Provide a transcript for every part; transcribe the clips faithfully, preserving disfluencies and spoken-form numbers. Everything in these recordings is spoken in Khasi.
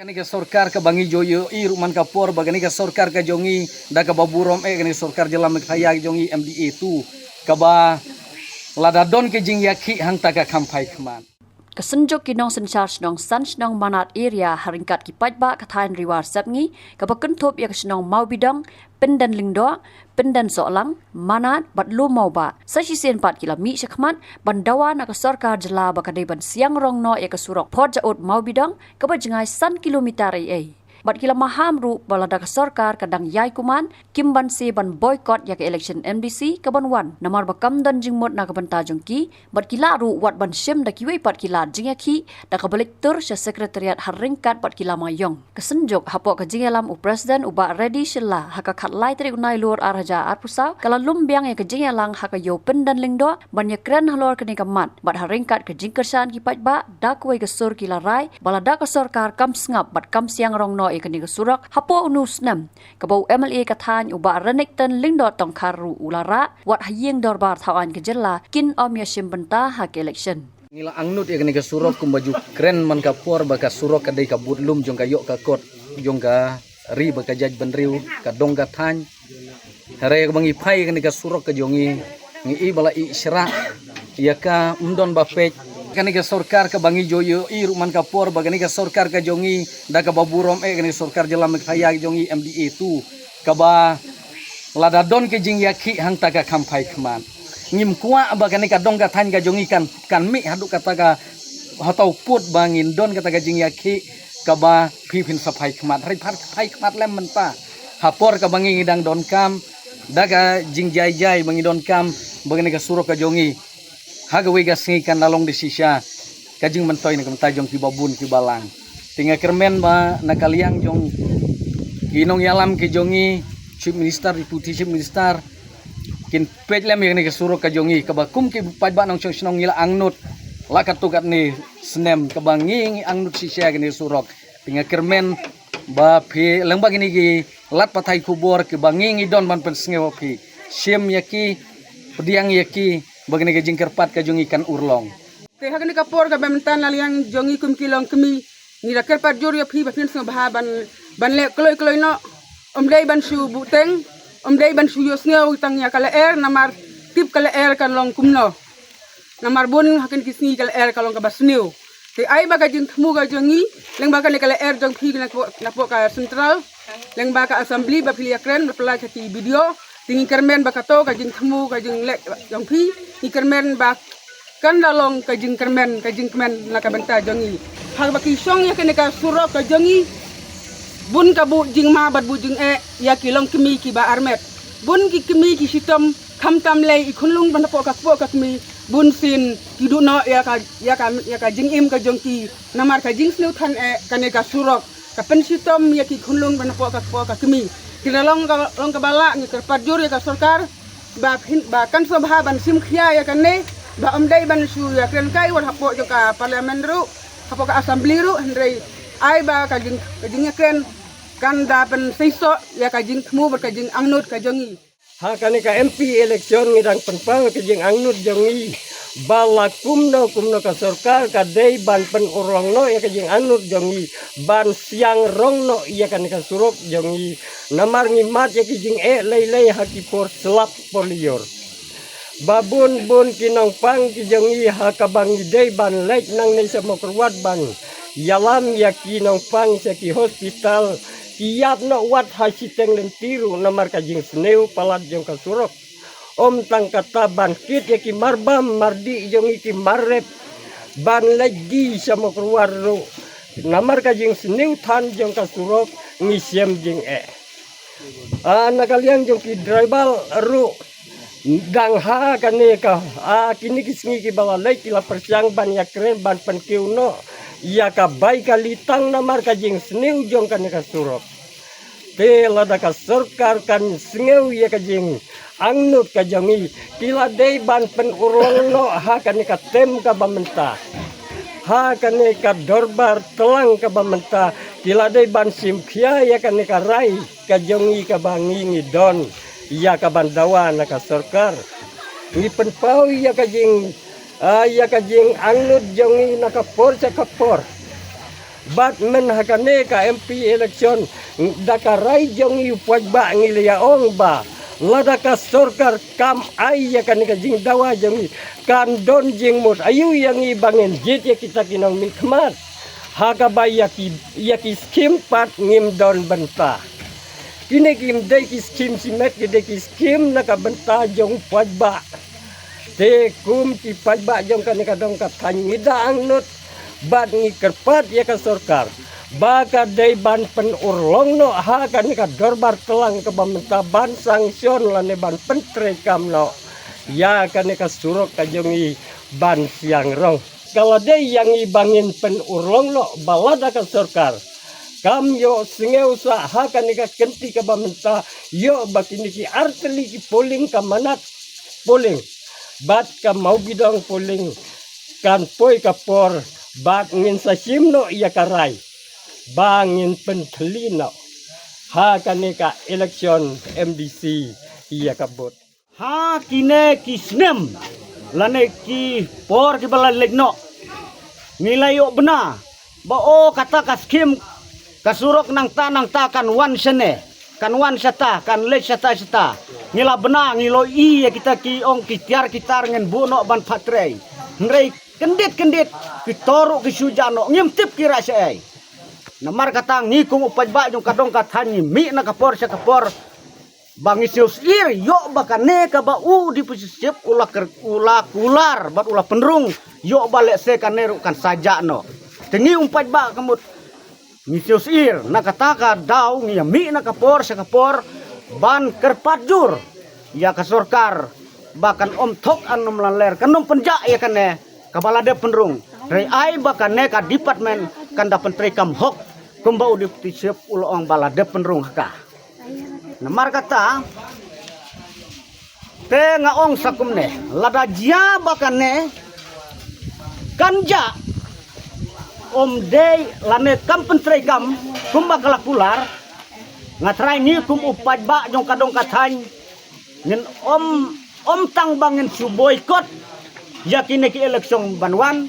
Kane ka sorkar kaba ngi ju ïohi ruh man ka por ba kane ka sorkar ka jong ngi da kaba burom eh kane ka sorkar jylla Meghalaya ka jong ngi M D A two kaba lada don ka jingïakhih hangta ka kham phai khmat. Ka Synjuk ki Nongsynshar Shnong san Shnong Manad Area ha ryngkat ki paidbah ka thaiñ Ri War Sepngi kaba kynthup ïa ka shnong Mawbidong, Pyndenn Lyngdoh, Pyndenn Sohlang, Manad bad Lum Mawbah sa shisien pat ki la mih shakhmat ban dawa na ka sorkar jylla ba ka dei ban siang rong noh ïa ka surok Port Jaud Mawbidong kaba jngai san kilometer ei ei. Bad ki la maham ruh ba lada ka sorkar ka dang ïai kuman, kim banse ban boycott ïa ka election M D C kaban wan namar ba kam don jingmut na ka bynta jong ki, bad ki lah ruh wat ban shim da kiwei pat ki lad jingïakhih da kaba leit tur sha Secretariat ha ryngkat bad ki lama ïong. Ka Synjuk hapoh ka jingïalam u President u Bah Reddy Shylla ha ka khatlai tarik u Nailur ar hajar arphew saw ka la lum biang ïa ka jingïalang ha ka Ïew Pyndenn Lyngdoh ban ïakren halor kane ka mat bad ha ryngkat ka jingkyrshan ki paidbah da kawei ka sur ki la rai ba lada ka sorkar kam sngap bad kam siang rong noh ïa kane ka surok hapoh une u snem, kaba u M L A ka thaiñ u Bah Renikton Lyngdoh Tongkhar ruh u la rah wat ha ïing dorbar thaw aiñ ka jylla kin ym ïashim bynta ha ka election. Ngi la angnud ïa kane ka surok kumba ju kren man ka por ba ka surok ka dei ka budlum jong ka ïoh ka kot jong ka ri bad ka jaitbynriew, ka dong ka thaiñ. Hynrei kaba ngi phai ïa kane ka surok ka jong ngi, ngi i ba la i shrah ïa ka, ym don ba peit. Kane ka sorkar kaba ngi ju ïohi ruh man ka por ba kane ka sorkar ka jong ngi da kaba burom eh kane ka sorkar jylla Meghalaya ka jong ngi M D A two kaba lada don ka jingïakhih hangta ka kham phai khmat. Ngim kwah ba kane ka dong ka thaiñ ka jong ngi kan, kan mih haduh kata ka, hato pud ba ngin don kata ka jingïakhih kaba phi phin sa phai khmat. Hynrei phi phai khmat lem mynta ha por kaba ngi ngi dang donkam da ka jingjai jai ba ngi donkam ba kane ka surok ka jong ngi ha kawei ka sngi kan da long da shisha ka jingmyntoi na ka bynta jong kiba bun kiba lang. Te nga kyrmen ba na ka liang jong ki nongïalam ki jong ngi, Chief Minister, Deputy Chief Minister, kin peit lem ïa kane ka surok ka jong ngi kaba kum ki paidbah nongshong shnong ngi la angnud la katto katne snem kaba ngi ngi angnud shisha kane ka surok. Te nga kyrmen ba phi lyngba kine ki lad pathai khubor kiba ngi ngi don ban pynsngew ha phi, shim ïa ki, pdiang ïa ki ba kane ka jingkyrpad ka jong ngi kan urlong. Te ha kane ka por kaba mynta na liang jong ngi kum ki longkmie, ngi da kyrpad jur ïa phi ba phin sngewbha ban, ban leh kloi kloi noh. Ym dei ban shu buhteng, ym dei ban shu ïohsngew tang ïa ka lyer, namar tip ka lyer kan long kumno. Namar bun ha kine ki sngi ka lyer ka long kaba sniew. Te ai ba ka jingthmu ka jong ngi lyngba kane ka lyer jong phi napoh, napoh ka central, lyngba ka assembly ba phi la ïakren ba phi la ïa ki video. Te ngi kyrmen ba kato ka jingthmu ka jingleh jong phi, ngi kyrmen ba kan da long ka jingkyrmen, ka jingkmen na ka bynta jong ngi. Haba ki shong ïa kane ka surok ka jong ngi, bun ka buh jingma bad buh jingeh ïa ki longkmie kiba armet. Bun ki kmie ki shitom, khamtam lei i khunlung ban hapoh ka kpoh ka kmie, bun sien ki duh noh ïa ka, ïa ka, ïa ka jingim ka jong ki. Namar ka jingsniew than eh kane ka surok ka pynshitom ïa ki khunlung ban hapoh ka kpoh ka kmie. Te na long ka, long kaba lah ngi kyrpad jur ïa ka sorkar ba phin, ba kan sngewbha ban shim khia ïa kane, ba ym dei ban shu ïakren kai wat hapoh jong ka parliament ruh, hapoh ka assembly ruh, hynrei ai ba ka jing, ka jingïakren kan da pynseisoh ïa ka jingthmu bad ka jingangnud ka jong ngi. Ha kane ka M P election ngi dang pynpaw ka jingangnud jong ngi ba la kumno kumno ka sorkar ka dei ban pynurlong noh ïa ka jingangnud jong ngi, ban siang rong noh ïa kane ka surok jong ngi. Namar ngi mad ïa ki jingeh lei lei ha ki por slap por lyiur. Ba bun bun ki nongpang ki jong ngi ha kaba ngi dei ban leit nangne sha Mawkyrwat ban ïalam ïa ki nongpang sha ki hospital, ki ïap noh wat ha shiteng lynti ruh namar ka jingsniew palat jong ka surok. Ym tang kata, ban kit ïa ki marbam mardih jong ngi, ki marrep, ban leit die sha Mawkyrwat ruh namar ka jingsniew than jong ka surok, ngi shem jingeh. Ah, na ka liang jong ki driver ruh, dang ha kane ka, ah, kine ki sngi kiba la leit ki la pyrshang ban ïakren ban pynkiew noh ïa ka bai kali tang namar ka jingsniew jong kane ka surok. Te lada ka sorkar kan sngew ïa ka jingangnud ka jong ngi, ki la dei ban pynurlong noh ha kane ka term kaba mynta, ha kane ka dorbar tlang kaba mynta, ki la dei ban shim khia ïa kane ka rai ka jong ngi kaba ngi ngi don ïa kaban dawa na ka sorkar. Ngi pynpaw ïa ka jing, ah, ïa ka jingangnud jong ngi na ka por sha ka por. Bad mynta ha kane ka M P election, da ka rai jong ngi u paidbah ngi la ïa ong ba lada ka sorkar kam ai ïa kane ka jingdawa jong ngi, kan don jingmut aïu ïa ngi ba ngin jied ïa kita ki nongmihkhmat. Ha kaba ïa ki, ïa ki skim pat ngim don bynta. Kine kim dei ki skim shimet, ki dei ki skim na ka bynta jong u paidbah. Te kum ki paidbah jong kane ka dong ka thaiñ ngi da angnud bad ngi kyrpad ïa ka sorkar ba ka dei ban pynurlong noh ha kane ka dorbar tlang kaba mynta ban sanction lane ban pyntreikam noh ïa kane ka surok ka jong ngi ban siang rong. Ka la dei ïa ngi ba ngin pynurlong noh ba lada ka sorkar kam ïohsngew sah ha kane ka kynti kaba mynta, ïoh ba kine ki artylli ki polling ka Manad polling bad ka Mawbidong polling kan poi ka por, bad ngin sa shim noh ïa ka rai ba ngin pynthylli noh ha kane ka election M D C ïa ka vote. Ha kine ki snem lane ki por kiba la leit noh, ngi la ïoh bna ba o kata ka skim ka surok nangta nangta kan wan shane, kan wan shata, kan leit shata shata. Ngi la bna, ngi la ïohi ïa kita ki ong ki tiar ki tar ngin buh noh ban phatrei. Hynrei kyndit kyndit ki toru ki shu jah noh, ngim tip ki rah shaei. Namar kata ngi kum u paidbah jong ka dong ka thaiñ ngi mih na ka por sha ka por ba ngi sngewsih ïoh ba kane kaba u Deputy Chief u la ker-, u la kular bad u la pynrung, ïoh ba lehse kane ruh kan sa jah noh. Te ngi um paidbah ka mut ngi sngewsih na kata ka daw ngi ïa mih na ka por sha ka por ban kyrpad jur ïa ka sorkar ba kan ym thok, kan ym lanler, kan ym pynjah ïa kane kaba la dep pynrung. Hynrei ai ba kane ka department kan da pyntreikam hok kumba u Deputy Chief u la ong ba la dep pynrung ha ka. Namar kata te nga ong sa kumne, lada jia ba kane kan jah, ym dei lane kam pyntreikam kumba ka la kular, nga trai ngi kum u paidbah jong ka dong ka thaiñ ngin ym, ym tang ba ngin shu boycott ïa kine ki election ban wan,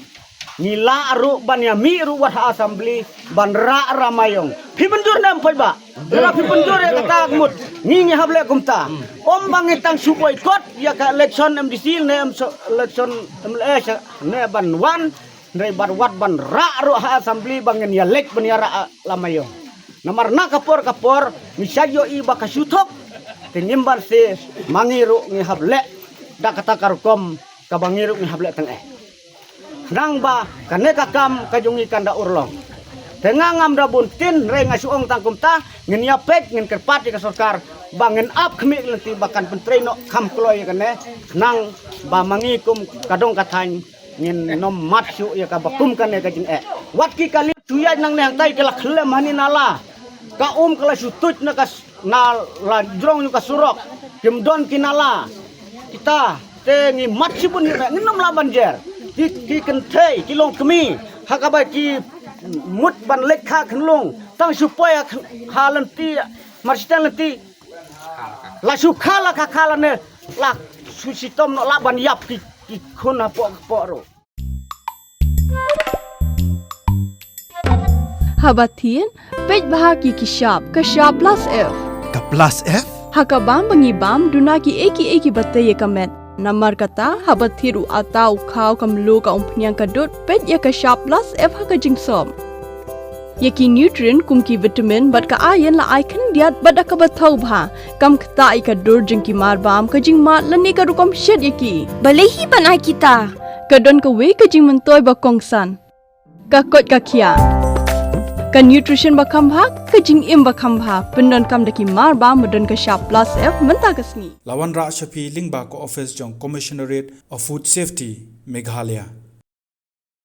ngi lah ruh ban ïa mih ruh wat ha assembly ban rah ramaïong. Phi mynjur ne em paidbah? Lada phi mynjur ïa kata ka mut ngi, ngi hap leh kumta. Ym ba ngi tang shu boycott ïa ka election M D C ne em so-, election M L A sha ne ban wan, hynrei bad wat ban rah ruh ha assembly ba ngin ïa leit ban ïa rah lamaïong. Namar na ka por ka por ngi sa ïohi ba ka shu thok. Te ngim ban se, ma ngi ruh ngi hap leh da kata ka rukom kaba ngi ruh ngi hap leh tang eh. Khnang ba kane ka kam ka jong ngi kan da urlong. Te nga ngam da bun ktien, hynrei nga shu ong tang kumta, ngin ïa peit, ngin kyrpad ïa ka sorkar ba ngin ap khmih lynti ba kan pyntrei noh kham kloi ïa kane, khnang ba ma ngi kum ka dong ka thaiñ ngin ym mad shuh ïa kaba kum kane ka jingeh. Wat ki kali shu ïaid nangne hangtai ki la khlem hani nala, ka um ka la shu tuid na ka s-, na la jrong ïa ka surok, kim don ki nala. Kita te ngi mad shibun ïa, ngin ym lah ban jer. Ki, ki kynthei, ki longkmie, ha kaba ki mut ban leit kha khunlung, tang shu poi ha kh-, ha lynti, mar shiteng lynti, la shu kha la kha kha lane, la shu shitom noh lah ban ïap ki, ki khun hapoh, hapoh ruh. Haba thied, peit bha ki, ki shap, ka shap plus F. Ka plus F? Ha ka bam ba ngi bam, duna kiei kiei kiba tei ïa ka met. Namar kata, haba thied u atta, u khaw, ka mluh, ka umphniang, ka dud, peit ïa ka shap plus F ha ka jingsop. Ïa ki nutrient kum ki vitamin bad ka iron la ai khyndiat bad da kaba thaw bha. Kam ktah ïa ka dur jong ki marbam, ka jingmad lane ka rukom shet ïa ki. Balei hi ban ai kita? Ka don kawei ka jingmyntoi ba kongsan. Ka koit ka khiah. Ka nutrition ba kham bha, ka jingim ba kham bha. Pyndonkam da ki marbam ba don ka shap plus F mynta ka sngi. La wanrah sha phi lyngba ka office jong Commissionerate of Food Safety, Meghalaya.